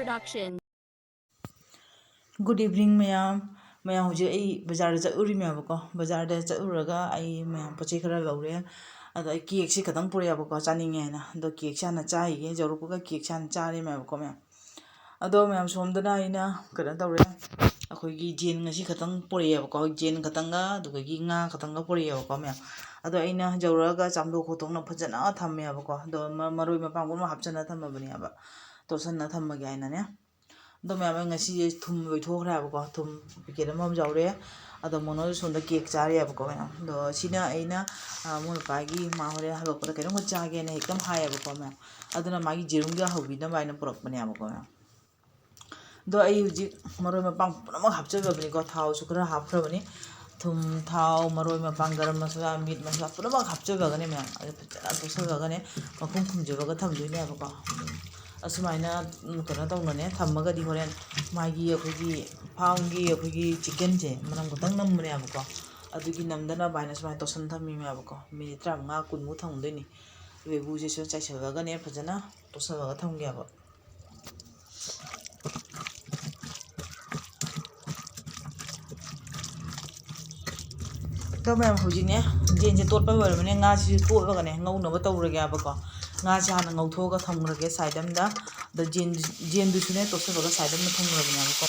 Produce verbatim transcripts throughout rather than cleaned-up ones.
Production. Good evening, ꯃꯌꯥꯝ꯫ ꯃꯌꯥꯝ, ꯍꯧꯖꯤꯛ ꯑꯩ ꯕꯖꯥꯔꯗ ꯆꯠꯂꯨꯔꯤꯃꯦꯕꯀꯣ꯫ ꯕꯖꯥꯔꯗ ꯆꯠꯂꯨꯔꯒ ꯑꯩ, ꯃꯌꯥꯝ, ꯄꯣꯠ ꯆꯩ ꯈꯔ ꯂꯧꯔꯦ꯫ ꯑꯗꯣ ꯑꯩ ꯀꯦꯛꯁꯤ ꯈꯇꯪ ꯄꯨꯔꯛꯑꯦꯕꯀꯣ, ꯆꯥꯅꯤꯡꯉꯦ ꯍꯥꯏꯅ꯫ ꯑꯗꯣ ꯀꯦꯛꯁꯤ ꯍꯥꯟꯅ ꯆꯥꯈꯤꯒꯦ꯫ ꯌꯧꯔꯛꯄꯒ ꯀꯦꯛꯁꯤ ꯍꯥꯟꯅ ꯆꯥꯔꯦꯃꯦꯕꯀꯣ, ꯃꯌꯥꯝ꯫ ꯑꯗꯣ, ꯃꯌꯥꯝ, ꯁꯣꯝꯗꯅ ꯑꯩꯅ ꯀꯩꯅꯣ ꯇꯧꯔꯦ, ꯑꯩꯈꯣꯏꯒꯤ ꯖꯦꯟ ꯉꯁꯤ ꯈꯇꯪ ꯄꯨꯔꯛꯑꯦꯕꯀꯣ꯫ ꯖꯦꯟ ꯈꯇꯪꯒ, ꯑꯗꯨꯗꯒꯤ ꯉꯥ ꯈꯇꯪꯒ ꯄꯨꯔꯛꯑꯦꯕꯀꯣ, ꯃꯌꯥꯝ꯫ ꯑꯗꯣ ꯑꯩꯅ ꯌꯧꯔꯛꯑꯒ ꯆꯥꯝꯊꯣꯛ ꯈꯣꯠꯇꯣꯛꯅ ꯐꯖꯅ ꯊꯝꯃꯦꯕꯀꯣ꯫ ꯑꯗꯣ ꯃ-, ꯃꯔꯣꯏ ꯃꯄꯥꯡ ꯄꯨꯝꯅꯃꯛ ꯍꯥꯞꯆꯤꯟꯅ ꯊꯝꯃꯕꯅꯦꯕ, ꯇꯣꯠꯁꯟꯅ ꯊꯝꯃꯒꯦ ꯍꯥꯏꯅꯅꯦ꯫ ꯑꯗꯣ, ꯃꯌꯥꯝ, ꯑꯩ ꯉꯁꯤꯁꯦ ꯊꯨꯝ ꯂꯣꯏꯊꯣꯛꯈ꯭ꯔꯦꯕꯀꯣ꯫ ꯊꯨꯝ ꯄꯦꯀꯦꯠ ꯑꯃ ꯑꯃ ꯌꯥꯎꯔꯦ꯫ ꯑꯗꯣ ꯃꯣꯅꯣꯁꯨ ꯁꯣꯝꯗ ꯀꯦꯛ ꯆꯥꯔꯤꯑꯕꯀꯣ, ꯃꯌꯥꯝ꯫ ꯑꯗꯣ ꯁꯤꯅ ꯑꯩꯅ, ꯑ, ꯃꯣꯏ ꯃꯄꯥꯒꯤ, ꯃꯥ ꯍꯣꯔꯦꯟ ꯍꯜꯂꯛꯄꯗ ꯀꯩꯅꯣꯝꯈꯛ ꯆꯥꯒꯦꯅ ꯍꯦꯛꯇ ꯍꯥꯏꯌꯦꯕꯀꯣ, ꯃꯌꯥꯝ꯫ ꯑꯗꯨꯅ ꯃꯥꯒꯤ ꯖꯦꯔꯨꯝꯒ ꯍꯧꯕꯤꯅꯕ ꯍꯥꯏꯅ ꯄꯨꯔꯛꯄꯅꯦꯕꯀꯣ, ꯃꯌꯥꯝ꯫ ꯑꯗꯣ ꯑꯩ ꯍꯧꯖꯤꯛ ꯃꯔꯣꯏ ꯃꯄꯥꯡ ꯄꯨꯝꯅꯃꯛ ꯍꯥꯞꯆꯈ꯭ꯔꯕꯅꯤꯀꯣ꯫ ꯊꯥꯎꯁꯨ ꯈꯔ ꯍꯥꯞꯈ꯭ꯔꯕꯅꯤ꯫ ꯊꯨꯝ, ꯊꯥꯎ, ꯃꯔꯣꯏ ꯃꯄꯥꯡ, ꯒꯔꯝ ꯃꯁꯥꯂꯥ, ꯃꯤꯠ ꯃꯁꯥꯂꯥ ꯄꯨꯝꯅꯃꯛ ꯍꯥꯞꯆꯈ꯭ꯔꯒꯅꯦ, ꯃꯌꯥꯝ꯫ ꯑꯗꯨ ꯐꯖꯅ ꯇꯣꯠꯁꯜꯂꯒꯅꯦ, ꯃꯈꯨꯝ ꯈꯨꯝꯖꯤꯜꯂꯒ ꯊꯝꯗꯣꯏꯅꯦꯕꯀꯣ꯫ ꯑꯁꯨꯃꯥꯏꯅ, ꯎꯝ, ꯀꯩꯅꯣ ꯇꯧꯅꯅꯦ ꯊꯝꯃꯒꯗꯤ ꯍꯣꯔꯦꯟ ꯃꯥꯒꯤ, ꯑꯩꯈꯣꯏꯒꯤ ꯐꯥꯝꯒꯤ, ꯑꯩꯈꯣꯏꯒꯤ ꯆꯤꯛꯀꯟꯁꯦ ꯃꯅꯝ ꯈꯛꯇꯪ ꯅꯝꯕꯅꯦꯕꯀꯣ꯫ ꯑꯗꯨꯒꯤ ꯅꯝꯗꯅꯕ ꯍꯥꯏꯅ ꯁꯨꯃꯥꯏꯅ ꯇꯣꯠꯁꯟ ꯊꯝꯃꯤꯃꯦꯕꯀꯣ꯫ ꯃꯤꯅꯤꯠ ꯇꯔꯥꯃꯉꯥ, ꯀꯨꯟꯃꯨꯛ ꯊꯝꯗꯣꯏꯅꯤ꯫ ꯂꯦꯕꯨꯁꯤꯁꯨ ꯆꯥꯏꯁꯤꯜꯂꯒꯅꯦ ꯐꯖꯅ ꯇꯣꯠꯁꯜꯂꯒ ꯊꯝꯒꯦꯕ꯫ ꯑꯗꯣ, ꯃꯌꯥꯝ, ꯍꯧꯖꯤꯛꯅꯦ ꯖꯦꯟꯁꯦ ꯇꯣꯠꯄ ꯂꯣꯏꯔꯕꯅꯦ꯫ ꯉꯥꯁꯤꯁꯨ ꯇꯣꯠꯂꯒꯅꯦ ꯉꯧꯅꯕ ꯇꯧꯔꯒꯦꯕꯀꯣ꯫ ꯉꯥꯁꯦ ꯍꯥꯟꯅ ꯉꯧꯊꯣꯛꯑꯒ ꯊꯝꯈ꯭ꯔꯒꯦ ꯁꯥꯏꯠ ꯑꯃꯗ꯫ ꯑꯗ ꯖꯦꯟ-, ꯖꯦꯟꯗꯨꯁꯨꯅꯦ ꯇꯣꯠꯁꯜꯂꯒ ꯁꯥꯏꯠ ꯑꯃꯗ ꯊꯝꯈ꯭ꯔꯕꯅꯦꯕꯀꯣ꯫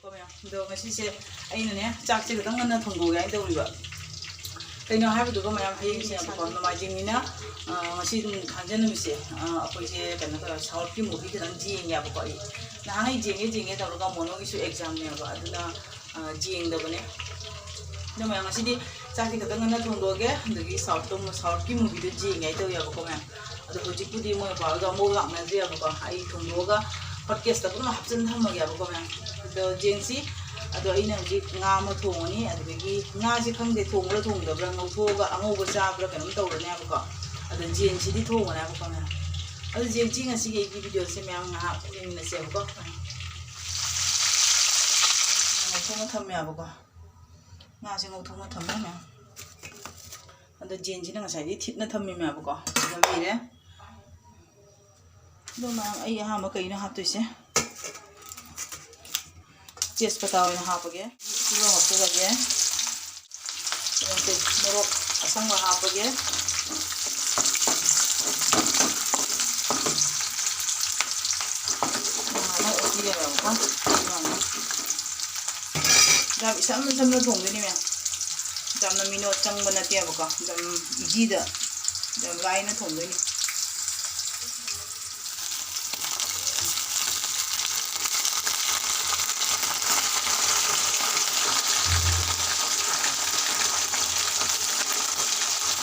ꯀꯣ ꯃꯌꯥꯝ꯫ ꯑꯗꯣ ꯉꯁꯤꯁꯦ ꯑꯩꯅꯅꯦ ꯆꯥꯛꯁꯦ ꯈꯤꯇꯪ ꯉꯟꯅ ꯊꯣꯡꯗꯣꯛꯑꯒꯦ ꯍꯥꯏꯅ ꯇꯧꯔꯤꯕ꯫ ꯀꯩꯅꯣ ꯍꯥꯏꯕꯗꯨꯒ ꯃꯌꯥꯝ, ꯍꯌꯦꯡꯁꯦ ꯅꯣꯡꯃꯥꯏꯖꯤꯡꯅꯤꯅ, ꯑ, ꯉꯁꯤ ꯊꯥꯡꯖ ꯅꯨꯃꯤꯠꯁꯦ, ꯑ, ꯑꯩꯈꯣꯏꯁꯦ ꯀꯩꯅꯣ ꯇꯧꯔꯦ, ꯁꯥꯎꯠꯀꯤ movie ꯈꯤꯇꯪ ꯌꯦꯡꯉꯦꯕꯀꯣ꯫ ꯑꯩ ꯅꯍꯥꯟꯈꯩ ꯌꯦꯡꯒꯦ ꯌꯦꯡꯒꯦ ꯇꯧꯔꯒ ꯃꯣꯅꯣꯒꯤꯁꯨ examꯅꯦꯕ, ꯑꯗꯨꯅ, ꯑ, ꯌꯦꯡꯗꯕꯅꯦ꯫ ꯑꯗꯣ ꯃꯌꯥꯝ, ꯉꯁꯤꯗꯤ ꯆꯥꯛꯁꯦ ꯈꯤꯇꯪ ꯉꯟꯅ ꯊꯣꯡꯗꯣꯛꯑꯒꯦ, ꯑꯗꯒꯤ ꯁꯥꯎꯠꯇꯣ, ꯁꯥꯎꯠꯀꯤ movieꯗꯣ ꯌꯦꯡꯒꯦ ꯍꯥꯏꯅ ꯇꯧꯋꯦꯕꯀꯣ ꯃꯌꯥꯝ꯫ ꯑꯗꯣ ꯍꯧꯖꯤꯛꯄꯨꯗꯤ ꯃꯣꯏ ꯕꯥꯍꯣꯏꯒ ꯑꯃꯨꯛ ꯂꯥꯛꯅꯗ꯭ꯔꯤꯑꯕꯀꯣ꯫ ꯑꯩ ꯊꯣꯡꯗꯣꯛꯑꯒ hot caseꯇ ꯄꯨꯟꯅ ꯍꯥꯞꯆꯤꯟ ꯊꯝꯃꯒꯦꯕꯀꯣ ꯃꯌꯥꯝ꯫ ꯑꯗꯣ ꯖꯦꯟꯁꯤ, ꯑꯗꯣ ꯑꯩꯅ ꯍꯧꯖꯤꯛ ꯉꯥ ꯑꯃ ꯊꯣꯡꯉꯅꯤ, ꯑꯗꯨꯗꯒꯤ ꯉꯥꯁꯦ ꯈꯪꯗꯦ ꯊꯣꯡꯕ꯭ꯔꯥ ꯊꯣꯡꯗꯕ꯭ꯔꯥ, ꯉꯧꯊꯣꯛꯑꯒ ꯑꯉꯧꯕ ꯆꯥꯕ꯭ꯔꯥ ꯀꯩꯅꯣꯝ ꯇꯧꯔꯅꯦꯕꯀꯣ꯫ ꯑꯗꯣ ꯖꯦꯟꯁꯤꯗꯤ ꯊꯣꯡꯉꯅꯦꯕꯀꯣ ꯃꯌꯥꯝ꯫ ꯑꯗꯨ ꯌꯦꯡꯁꯤ, ꯉꯁꯤꯒꯤ ꯑꯩꯒꯤ videoꯁꯦ ꯃꯌꯥꯝ ꯉꯥꯏꯍꯥꯛ ꯌꯦꯡꯃꯤꯟꯅꯁꯦꯕꯀꯣ꯫ ꯉꯧꯊꯣꯛꯅ ꯊꯝꯃꯦꯕꯀꯣ꯫ ꯉꯥꯁꯦ ꯉꯧꯊꯣꯛꯅ ꯊꯝꯃꯦ ꯃꯌꯥꯝ꯫ ꯑꯗꯣ ꯌꯦꯟꯁꯤꯅ ꯉꯁꯥꯏꯗꯤ ꯊꯤꯠꯅ ꯊꯝꯃꯤꯃꯦꯕꯀꯣ꯫ ꯁꯤꯗ ꯂꯩꯔꯦ꯫ ꯑꯗꯣ ꯃꯌꯥꯝ, ꯑꯩ ꯑꯍꯥꯟꯕ ꯀꯩꯅꯣ ꯍꯥꯞꯇꯣꯏꯁꯦ? ꯇꯦꯖꯄꯇꯥ ꯑꯣꯏꯅ ꯍꯥꯞꯄꯒꯦ꯫ ꯇꯤꯜꯍꯧ ꯍꯥꯞꯆꯤꯜꯂꯒꯦ꯫ ꯇꯤꯜꯍꯧꯁꯦ, ꯃꯣꯔꯣꯛ ꯑꯁꯪꯕ ꯍꯥꯞꯄꯒꯦ꯫ ꯉꯥꯏꯍꯥꯛ ꯑꯣꯠꯄꯤꯔꯒꯀꯣ꯫ ꯌꯥꯝ ꯏꯁꯝ ꯁꯝꯅ ꯊꯣꯡꯗꯣꯏꯅꯦ ꯃꯌꯥꯝ꯫ ꯌꯥꯝꯅ ꯃꯤꯅꯣꯠ ꯆꯪꯕ ꯅꯠꯇꯦꯕꯀꯣ꯫ ꯌꯥꯝ easyꯗ, ꯌꯥꯝ ꯂꯥꯏꯅ ꯊꯣꯡꯗꯣꯏꯅꯦ꯫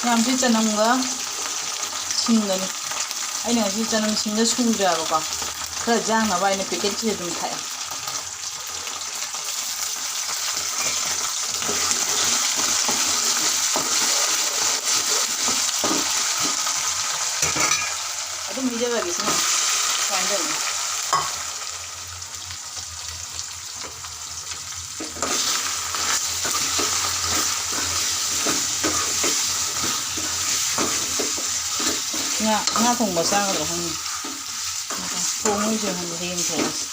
ꯃꯌꯥꯝꯁꯤ ꯆꯅꯝꯒ ꯁꯤꯡꯒꯅꯤ꯫ ꯑꯩꯅ ꯉꯁꯤ ꯆꯅꯝ ꯁꯤꯡꯒ ꯁꯨꯗ꯭ꯔꯦꯕꯀꯣ꯫ ꯈꯔ ꯌꯥꯡꯅꯕ ꯍꯥꯏꯅ packetꯁꯤ ꯑꯗꯨꯝ ꯊꯥꯛꯑꯦ꯫ ꯑꯗꯨꯝ ꯍꯩꯖꯤꯜꯂꯒꯦ ꯁꯤꯅ꯫ ꯁꯨꯃꯥꯏꯅ ꯇꯧꯅꯤ꯫ ꯉꯥ, ꯉꯥ ꯊꯣꯡꯕ ꯆꯥꯒꯗ꯭ꯔꯣ ꯈꯪꯗꯦ꯫ ꯊꯣꯡꯉꯣꯏꯁꯦ ꯈꯪꯗꯦ, ꯍꯌꯦꯡ ꯊꯣꯡꯉꯁꯤ꯫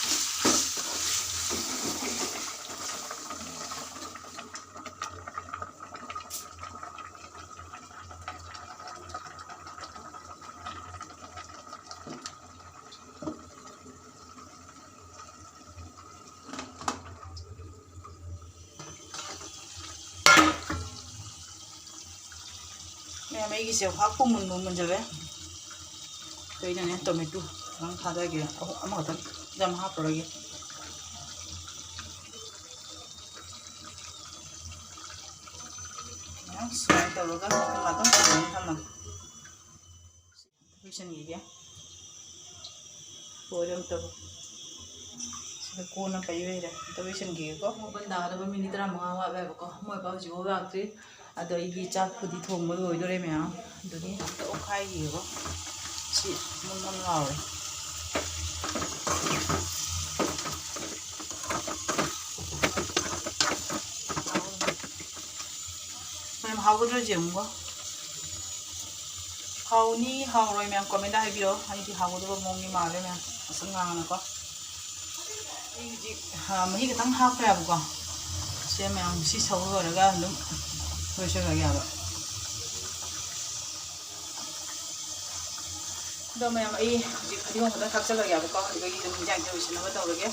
ꯃꯌꯥꯝ, ꯑꯩꯒꯤꯁꯦ ꯍꯥꯞꯄꯨ ꯃꯨꯟꯕꯨ ꯃꯨꯟꯖꯔꯦ꯫ ꯑꯗꯣ ꯑꯩꯅꯅꯦ tomato ꯈꯤꯇꯪ ꯊꯥꯗꯒꯦ꯫ ꯑꯍꯨꯝ, ꯑꯃꯈꯛꯇꯪ, ꯌꯥꯝ ꯍꯥꯞꯄꯔꯣꯏꯒꯦ꯫ ꯃꯌꯥꯝ ꯁꯨꯃꯥꯏꯅ ꯇꯧꯔꯒ ꯉꯥꯛꯇꯪ ꯊꯝꯃꯒ ꯊꯝꯃꯒꯦ꯫ ꯂꯣꯏꯁꯤꯟꯈꯤꯒꯦ꯫ ꯂꯣꯏꯔꯦ ꯑꯝꯇꯕꯨ꯫ ꯁꯤꯗ ꯀꯣꯟꯅ ꯀꯩ ꯂꯩꯔꯦ꯫ ꯑꯝꯇ ꯂꯣꯏꯁꯤꯟꯈꯤꯒꯦꯀꯣ꯫ ꯃꯣꯏ ꯕꯟ ꯇꯥꯒꯗꯕ minute ꯇꯔꯥꯃꯉꯥ ꯋꯥꯠꯂꯦꯕꯀꯣ꯫ ꯃꯣꯏ ꯕꯥ ꯍꯧꯖꯤꯛꯐꯥꯎ ꯂꯥꯛꯇ꯭ꯔꯤ꯫ ꯑꯗꯣ ꯑꯩꯒꯤ ꯆꯥꯛꯄꯨꯗꯤ ꯊꯣꯡꯕ ꯂꯣꯏꯗꯣꯔꯦ ꯃꯌꯥꯝ꯫ ꯑꯗꯨꯒꯤ ꯑꯝꯇ ꯑꯣꯠꯈꯥꯏꯈꯤꯒꯦꯀꯣ꯫ ꯁꯤ ꯃꯨꯟ ꯃꯨꯟ ꯂꯥꯎꯔꯦ꯫ ꯃꯌꯥꯝ ꯍꯥꯎꯒꯗ꯭ꯔꯣ ꯌꯦꯡꯉꯨꯀꯣ꯫ ꯍꯥꯎꯅꯤ ꯍꯥꯎꯔꯣꯏ ꯃꯌꯥꯝ comment ꯍꯥꯏꯕꯤꯔꯣ꯫ ꯑꯩꯗꯤ ꯍꯥꯎꯒꯗꯕ ꯃꯑꯣꯡꯗꯤ ꯃꯥꯜꯂꯦ ꯃꯌꯥꯝ꯫ ꯉꯁꯪ ꯉꯥꯡꯉꯒꯀꯣ꯫ ꯑꯩ ꯍꯧꯖꯤꯛ, ꯑ, ꯃꯍꯤ ꯈꯤꯇꯪ ꯍꯥꯞꯈ꯭ꯔꯦꯕꯀꯣ꯫ ꯁꯦ ꯃꯌꯥꯝ ꯁꯤ ꯁꯧ ꯂꯣꯏꯔꯒ ꯑꯗꯨꯝ ꯂꯣꯏꯁꯤꯜꯂꯒꯦꯕ꯫ ꯑꯗꯣ ꯃꯌꯥꯝ ꯑꯩ ꯍꯧꯖꯤꯛ ꯐꯗꯤꯒꯣꯝ ꯈꯛꯇꯪ ꯊꯥꯛꯆꯜꯂꯒꯦꯕꯀꯣ꯫ ꯑꯗꯨꯒ ꯑꯩ ꯑꯗꯨꯝ ꯏꯟꯖꯥꯡꯁꯦ ꯂꯣꯏꯁꯤꯟꯅꯕ ꯇꯧꯔꯒꯦ꯫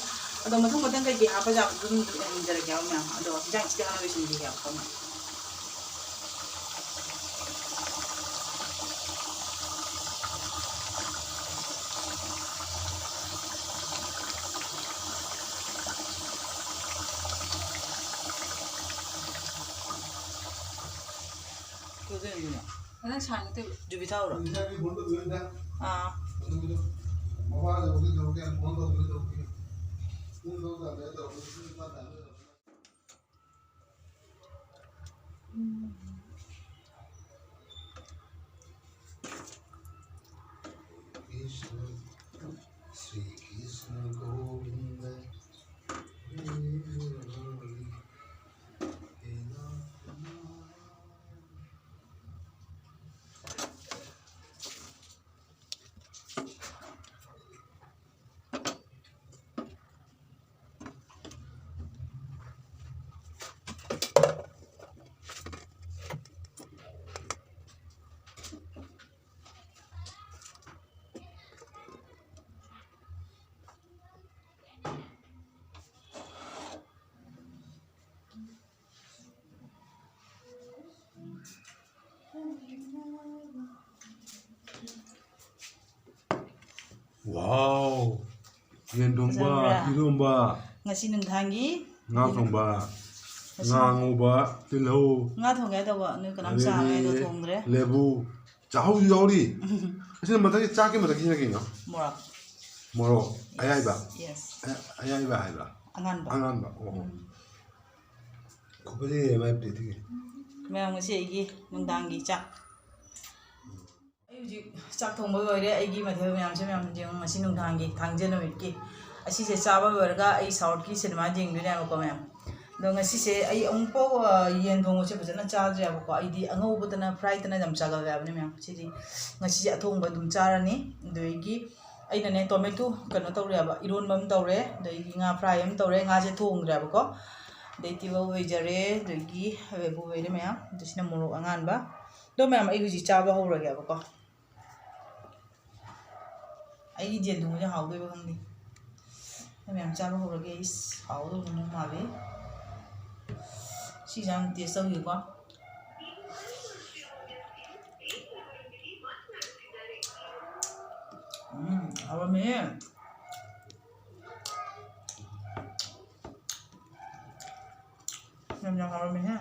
ꯑꯗꯣ ꯃꯊꯪ ꯃꯊꯪ ꯀꯩꯀꯩ ꯍꯥꯞꯄ ꯌꯥꯕꯗꯣ ꯑꯗꯨꯝ ꯌꯦꯡꯖꯔꯒꯦꯕ ꯃꯌꯥꯝ꯫ ꯑꯗꯣ ꯏꯟꯖꯥꯡꯁꯤꯗꯤ ꯍꯥꯟꯅ ꯂꯣꯏꯁꯤꯟꯈꯤꯒꯦꯕꯀꯣ ꯃꯌꯥꯝ꯫ ꯀꯩꯗꯧꯗꯣꯏꯅꯣ ꯑꯗꯨꯅ? ꯅꯪ ꯁꯥꯏꯟ ꯇꯧ꯫ ꯖꯨꯕꯤ ꯊꯥꯎꯔꯣ? ꯑꯥ꯫ कृष्ण, श्री कृष्ण गोविंद, हरे हरे, हे नाथ। Wow! ꯌꯦꯟ ꯊꯣꯡꯕ, ꯐꯖꯕ꯭ꯔꯥ? ꯏꯔꯣꯝꯕ, ꯉꯁꯤ ꯅꯨꯡꯗꯥꯡꯒꯤ ꯉꯥ ꯊꯣꯡꯕ, ꯉꯁꯤ ꯉꯥ ꯉꯧꯕ, ꯇꯤꯜꯍꯧ, ꯉꯥ ꯊꯣꯡꯒꯦ ꯇꯧꯕ, ꯅꯣꯏ ꯀꯅꯥꯝ ꯑꯗꯩꯗꯤ ꯆꯥꯔꯣꯏ ꯍꯥꯏꯗꯣ ꯊꯣꯡꯗ꯭ꯔꯦ꯫ ꯂꯦꯕꯨ, ꯆꯥꯍꯧꯁꯨ ꯌꯥꯎꯔꯤ꯫ ꯑꯁꯤꯅ ꯃꯊꯛꯀꯤ ꯆꯥꯛꯀꯤ ꯃꯊꯛꯀꯤꯁꯤꯅ ꯀꯩꯅꯣ? ꯃꯣꯔꯣꯛ꯫ ꯃꯣꯔꯣꯛ ꯑꯌꯥꯏꯕ? Yes꯫ ꯑ-, ꯑꯌꯥꯏꯕ ꯍꯥꯏꯕ꯭ꯔꯥ? ꯑꯉꯥꯟꯕ꯫ ꯑꯉꯥꯟꯕ, ꯑꯣ꯫ ꯎꯝ꯫ ꯈꯨꯐꯖꯩ ꯃꯥꯏ ꯄ꯭ꯂꯦꯠꯇꯨꯒꯤ꯫ ꯃꯌꯥꯝ ꯉꯁꯤ ꯑꯩꯒꯤ ꯅꯨꯡꯗꯥꯡꯒꯤ ꯆꯥꯛ꯫ ꯍꯧꯖꯤꯛ ꯆꯥꯛ ꯊꯣꯡꯕ ꯂꯣꯏꯔꯦ꯫ ꯑꯩꯒꯤ ꯃꯊꯦꯜ ꯃꯌꯥꯝꯁꯦ ꯃꯌꯥꯝ ꯌꯦꯡꯉꯨ, ꯉꯁꯤ ꯅꯨꯡꯗꯥꯡꯒꯤ ꯊꯥꯡꯖ ꯅꯨꯃꯤꯠꯀꯤ꯫ ꯑꯁꯤꯁꯦ ꯆꯥꯕ ꯂꯣꯏꯔꯒ ꯑꯩ Southꯀꯤ ꯁꯤꯅꯦꯃꯥ ꯌꯦꯡꯗꯣꯏꯅꯦꯕꯀꯣ ꯃꯌꯥꯝ꯫ ꯑꯗꯣ ꯉꯁꯤꯁꯦ ꯑꯩ ꯑꯃꯨꯛꯐꯥꯎ, ꯑ, ꯌꯦꯟ ꯊꯣꯡꯕꯁꯦ ꯐꯖꯅ ꯆꯥꯗ꯭ꯔꯤꯕꯀꯣ꯫ ꯑꯩꯗꯤ ꯑꯉꯧꯕꯗꯅ, fryꯗꯅ ꯌꯥꯝ ꯆꯥꯒꯜꯂꯦ ꯍꯥꯏꯕꯅꯦ ꯃꯌꯥꯝ꯫ ꯁꯤꯗꯤ ꯉꯁꯤꯁꯦ ꯑꯊꯣꯡꯕ ꯑꯗꯨꯝ ꯆꯥꯔꯅꯤ꯫ ꯑꯗꯨꯗꯒꯤ ꯑꯩꯅꯅꯦ tomato ꯀꯩꯅꯣ ꯇꯧꯔꯦꯕ, ꯏꯔꯣꯟꯕ ꯑꯃ ꯇꯧꯔꯦ, ꯑꯗꯒꯤ ꯉꯥ fry ꯑꯃ ꯇꯧꯔꯦ꯫ ꯉꯥꯁꯦ ꯊꯣꯡꯗ꯭ꯔꯦꯕꯀꯣ꯫ ꯑꯗꯩ ꯇꯤꯜꯍꯧ ꯂꯩꯖꯔꯦ, ꯑꯗꯒꯤ ꯑꯂꯨ ꯂꯩꯔꯦ ꯃꯌꯥꯝ꯫ ꯑꯗ ꯁꯤꯅ ꯃꯣꯔꯣꯛ ꯑꯉꯥꯟꯕ꯫ ꯑꯗꯣ ꯃꯌꯥꯝ, ꯑꯩ ꯍꯧꯖꯤꯛ ꯆꯥꯕ ꯍꯧꯔꯒꯦꯕꯀꯣ꯫ ꯑꯩꯒꯤ ꯌꯦꯟ ꯊꯣꯡꯕꯁꯦ ꯍꯥꯎꯗꯣꯏꯕ ꯈꯪꯗꯦ꯫ ꯑꯩ ꯃꯌꯥꯝ ꯆꯥꯕ ꯍꯧꯔꯒꯦ꯫ ꯏꯁ, ꯍꯥꯎꯗꯧꯕ ꯃꯑꯣꯡ ꯃꯥꯜꯂꯤ꯫ ꯁꯤꯁꯦ ꯌꯥꯝ taste ꯇꯧꯒꯦꯀꯣ꯫ ꯎꯝ, ꯍꯥꯎꯔꯝꯃꯦꯍꯦ꯫ ꯌꯥꯝ ꯌꯥꯝ ꯍꯥꯎꯔꯝꯃꯦꯍꯦ꯫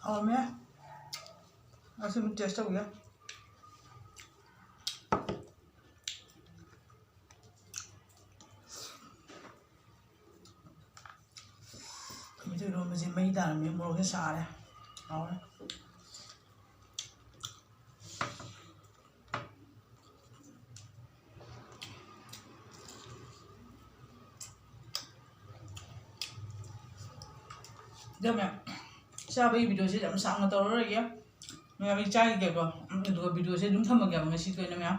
ꯍꯥꯎꯔꯝꯃꯦ꯫ ꯑꯁꯤ ꯑꯃꯨꯛ taste ꯇꯧꯒꯦ꯫ Tomato ꯏꯔꯣꯟꯕꯁꯦ ꯃꯩ ꯇꯥꯔꯝꯃꯦ, ꯃꯣꯔꯣꯛꯁꯦ ꯁꯥꯔꯦ, ꯍꯥꯎꯔꯦ꯫ ꯑꯗꯣ ꯃꯌꯥꯝ, ꯆꯥꯕꯒꯤ videoꯁꯦ ꯌꯥꯝ ꯁꯥꯡꯅ ꯇꯧꯔꯔꯣꯏꯒꯦ꯫ ꯃꯌꯥꯝ, ꯑꯩ ꯆꯥꯈꯤꯒꯦꯀꯣ꯫ ꯎꯝ, ꯑꯗꯨꯒ videoꯁꯦ ꯑꯗꯨꯝ ꯊꯝꯃꯒꯦꯕ ꯉꯁꯤꯒꯤ ꯑꯣꯏꯅ ꯃꯌꯥꯝ꯫